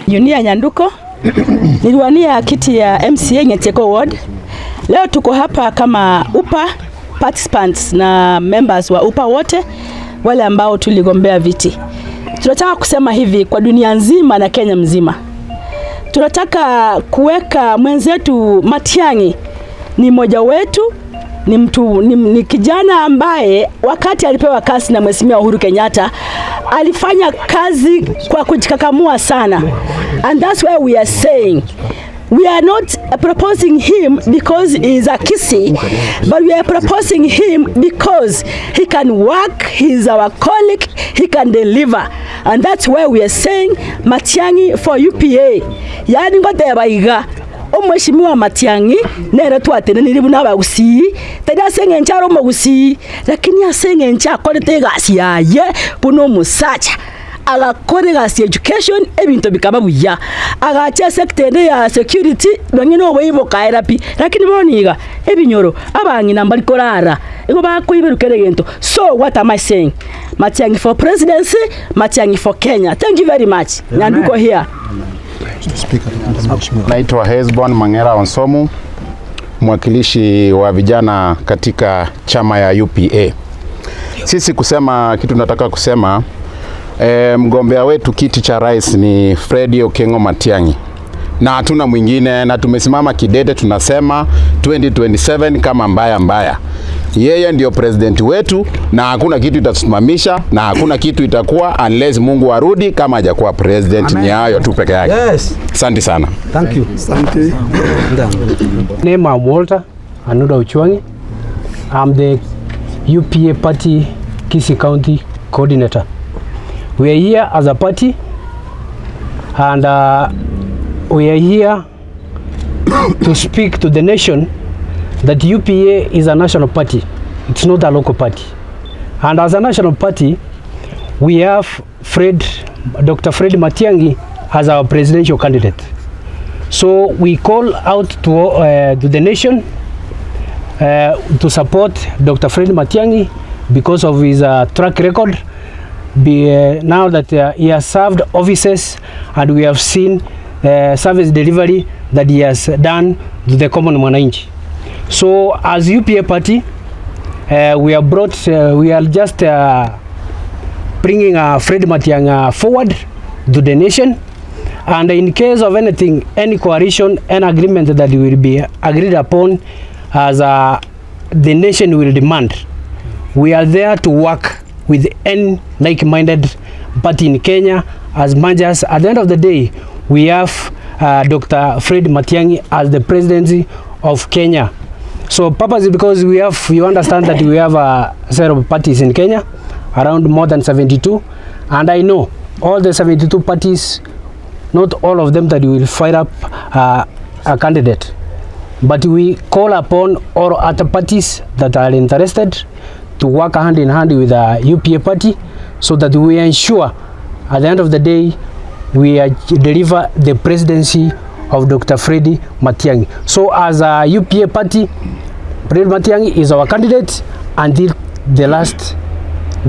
Yunia Nyanduko niliwania kiti ya MCA Ng'etieko Ward. Leo tuko hapa kama UPA participants na members wa UPA wote wale ambao tuligombea viti. Tunataka kusema hivi kwa dunia nzima na Kenya mzima. Tunataka kuweka mwenzetu Matiang'i, ni mmoja wetu, ni mtu ni kijana ambaye wakati alipewa kazi na Mheshimiwa Uhuru Kenyatta alifanya kazi kwa kujikakamua sana. And that's why we are saying we are not proposing him because he is a Kisii, but we are proposing him because he can work, he is our colleague, he can deliver. And that's why we are saying Matiang'i for UPA. Yani ngoteba iga omweshimiwa Matiang'i nere twatenenire buna abagusii tari ase eng'encho are omogusii lakini ase eng'encho akorete egasi yaye buna omosacha agakora egasi education ebinto bikaba buya agacha sector ende ya security nonye na oboibo kaera pi lakini bono iga ebinyoro abang'ina mbari korara igo bakoiberukera egento. So what am I saying? Matiang'i for presidency, Matiang'i for Kenya. Thank you very much. Nyanduko here. Naitwa Hesbon Mangera Onsomu, mwakilishi wa vijana katika chama ya UPA. Sisi kusema kitu nataka kusema, mgombea wetu kiti cha rais ni Fred Okengo Matiang'i na hatuna mwingine, na tumesimama kidete, tunasema 2027 kama mbaya mbaya. Yeye ndio president wetu na hakuna kitu itatusimamisha na hakuna kitu itakuwa unless Mungu arudi kama hajakuwa president. Ni hayo tu peke yake. Yes. Asante sana. Thank you. Asante. Name I'm Walter Anuda Uchwangi. I'm the UPA party Kisii County coordinator. We are here as a party and we are here to speak to the nation that UPA is a national party. It's not a local party. And as a national party, we have Dr. Fred Matiang'i as our presidential candidate. So we call out to the nation to support Dr. Fred Matiang'i because of his track record. Now that he has served offices and we have seen service delivery that he has done to the common mwananchi. So as UPA party, we are brought, we are just bringing Fred Matiang'i forward to the nation. And in case of anything, any coalition, any agreement that will be agreed upon as the nation will demand, we are there to work with any like-minded party in Kenya as much as at the end of the day, we have Dr. Fred Matiang'i as the presidency of Kenya. So purpose is because we have, you understand that we have a set of parties in Kenya, around more than 72, and I know all the 72 parties, not all of them that will fire up a candidate, but we call upon all other parties that are interested to work hand in hand with the UPA party so that we ensure at the end of the day we deliver the presidency of Dr. Freddy Matiang'i. So as a UPA party, Fred Matiang'i is our candidate until the last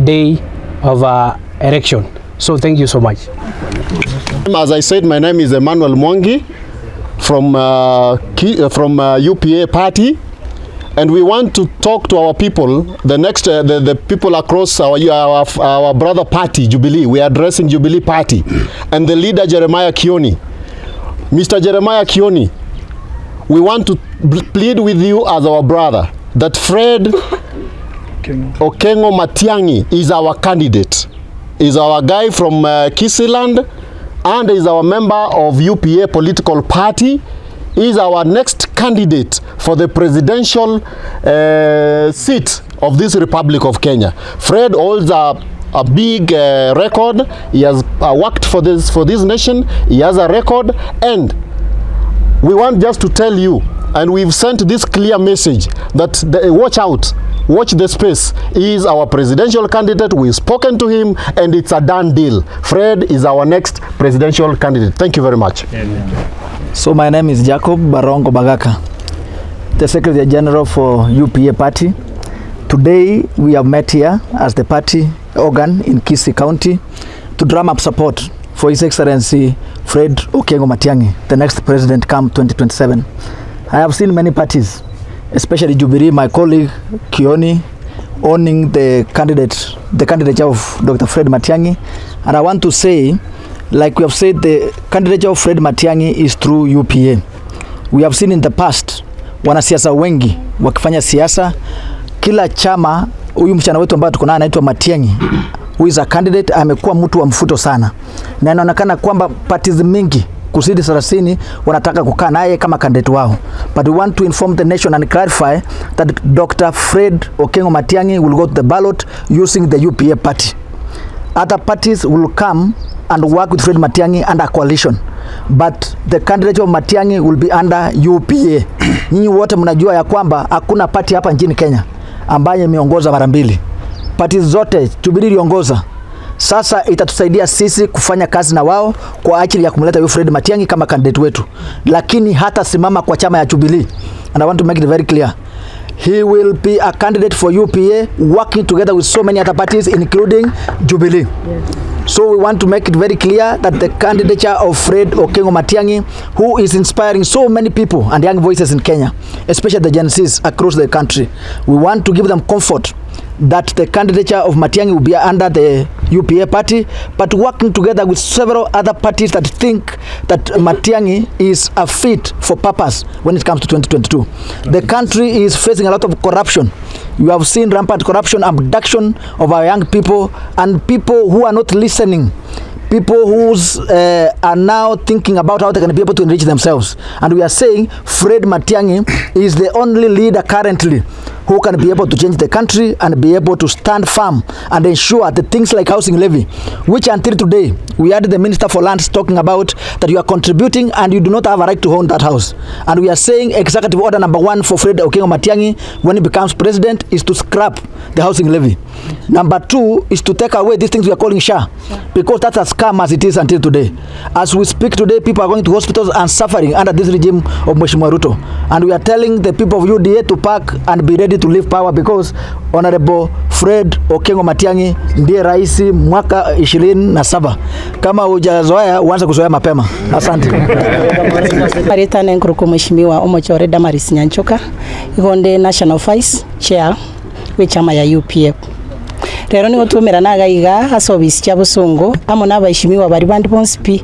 day of election. So thank you so much. As I said, my name is Emmanuel Mwangi from UPA party, and we want to talk to our people, the next the people across our brother party Jubilee. We are addressing Jubilee party and the leader Jeremiah Kioni. Mr. Jeremiah Kioni, we want to plead with you as our brother that Fred Okengo Matiang'i is our candidate, is our guy from Kisiland, and is our member of UPA political party, is our next candidate for the presidential seat of this Republic of Kenya. Fred holds a big record. He has worked for this nation. He has a record, and we want just to tell you And we've sent this clear message that watch out, watch the space. He is our presidential candidate. We've spoken to him and it's a done deal. Fred is our next presidential candidate. Thank you very much. So my name is Jacob Barongo Bagaka, the Secretary General for UPA Party. Today we have met here as the party organ in Kisii County to drum up support for His Excellency Fred Okengo Matiang'i, the next president come 2027. I have seen many parties, especially Jubilee, my colleague Kioni, owning the candidature of Dr. Fred Matiang'i. And I want to say, like we have said, the candidature of Fred Matiang'i is through UPA. We have seen in the past wanasiasa wengi wakifanya siasa, kila chama. Huyu msichana wetu ambaye tuko naye anaitwa Matiang'i, who is a candidate, amekuwa mtu wa mvuto sana, na inaonekana kwamba parties mingi kuzidi 30 wanataka kukaa naye kama candidate wao, but we want to inform the nation and clarify that Dr. Fred Okengo Matiang'i will go to the ballot using the UPA party. Other parties will come and work with Fred Matiang'i under coalition, but the candidate of Matiang'i will be under UPA. Nyinyi wote mnajua ya kwamba hakuna party hapa nchini Kenya ambaye imeongoza mara mbili. Party zote Jubilee iliongoza. Sasa itatusaidia sisi kufanya kazi na wao kwa ajili ya kumleta huyu Fred Matiang'i kama candidate wetu, lakini hata simama kwa chama ya Jubilee, and I want to make it very clear, he will be a candidate for UPA working together with so many other parties, including Jubilee. So we want to make it very clear that the candidature of Fred Okengo Matiang'i, who is inspiring so many people and young voices in Kenya, especially the Gen Zs across the country, we want to give them comfort that the candidature of Matiang'i will be under the UPA party, but working together with several other parties that think that Matiang'i is a fit for purpose when it comes to 2022. The country is facing a lot of corruption. You have seen rampant corruption, abduction of our young people, and people who are not listening, people who are now thinking about how they can be able to enrich themselves. And we are saying Fred Matiang'i is the only leader currently who can be able to change the country and be able to stand firm and ensure that things like housing levy, which until today we had the Minister for Lands talking about that you are contributing and you do not have a right to own that house. And we are saying executive order number one for Fred Okengo Matiang'i when he becomes president is to scrap the housing levy. Number two is to take away these things we are calling SHA, because that's a scam as it is until today. As we speak today, people are going to hospitals and suffering under this regime of Mheshimiwa Ruto. And we are telling the people of UDA to pack and be ready to leave power, because Honorable Fred Okengo Matiang'i ndiye rais mwaka 27. Kama hujazoea, uanze kuzoea mapema. Asante. Maritane nkuruku Mheshimiwa Omochore Damaris Nyanchoka, igonde National Vice Chair we chama ya UPA. Rero nigo tumeranaga iga ase ofisi chia Bosongo amo na abaheshimiwa bari bandi bonsi pi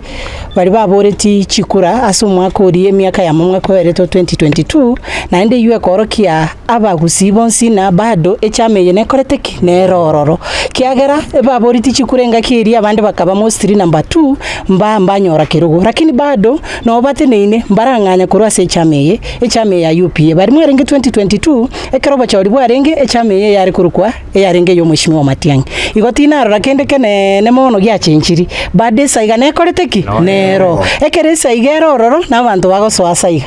bari baboreti chikura ase omwaka oria emiaka ya momwaka oeretwe 2022, naende eywo ekorokia abagusi bonsi na bado echama eye nekorete ki nero ororo kiagera ebaboreti chikura engaki eria abande bakaba mostly number 2 mba mbanyora kerugo, lakini bado no bateneine mbarang'anya korwa ase echama eye, echama ya UPA bari mwarenge 2022 ekero bachori bwarenge echama eye yare korokwa eyarenge yo Mheshimiwa Matiang'i. Igo tinarora kende kenene mono giachenchiri bado esaiga nekorete ki nero ekere esaiga ero ororo na abanto bagosoa saiga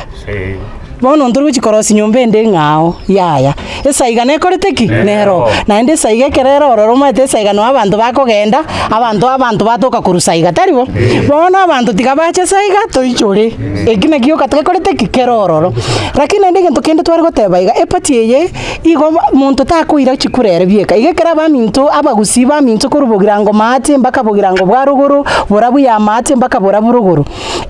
bono nturi gochikorosia nyomba ende ng'ao yaya esaiga nekorete ki nero naende esaiga ekero ero ororo omanyete esaiga no abanto bakogenda abanto batoka korwa saiga taribo bono abanto tiga bache saiga toichore eki naki gioka gekorete ki kero ororo. Lakini naende egento kende tware goteba iga epati eye igo monto takoira chikura ere bieka iga ekero abaminto abagusi baminto korwa bogirango maate mpaka bogirango bwa ruguru borabu ya maate mpaka borabu ruguru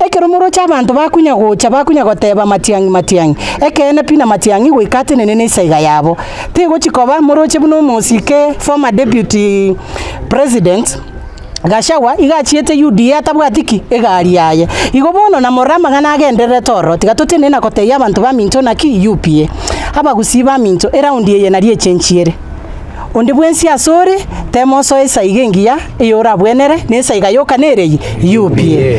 ekero moroche abanto bakunya gocha bakunya goteba Matiang'i Matiang'i ekene pina Matiang'i goikate nene ne esaiga yabo tigochikoba moroche buno omosike former deputy president Gachagua igachiete UDA atabwati ki egari yaye igo bono na morama ng'ana agenderere ororo tiga totene na koteia abanto baminto naki UPA abagusi baminto eraundi eye nari echenchiere onde bwensi asore temoso esaiga engiya eyora bwenere na esaiga yoka nerei UPA.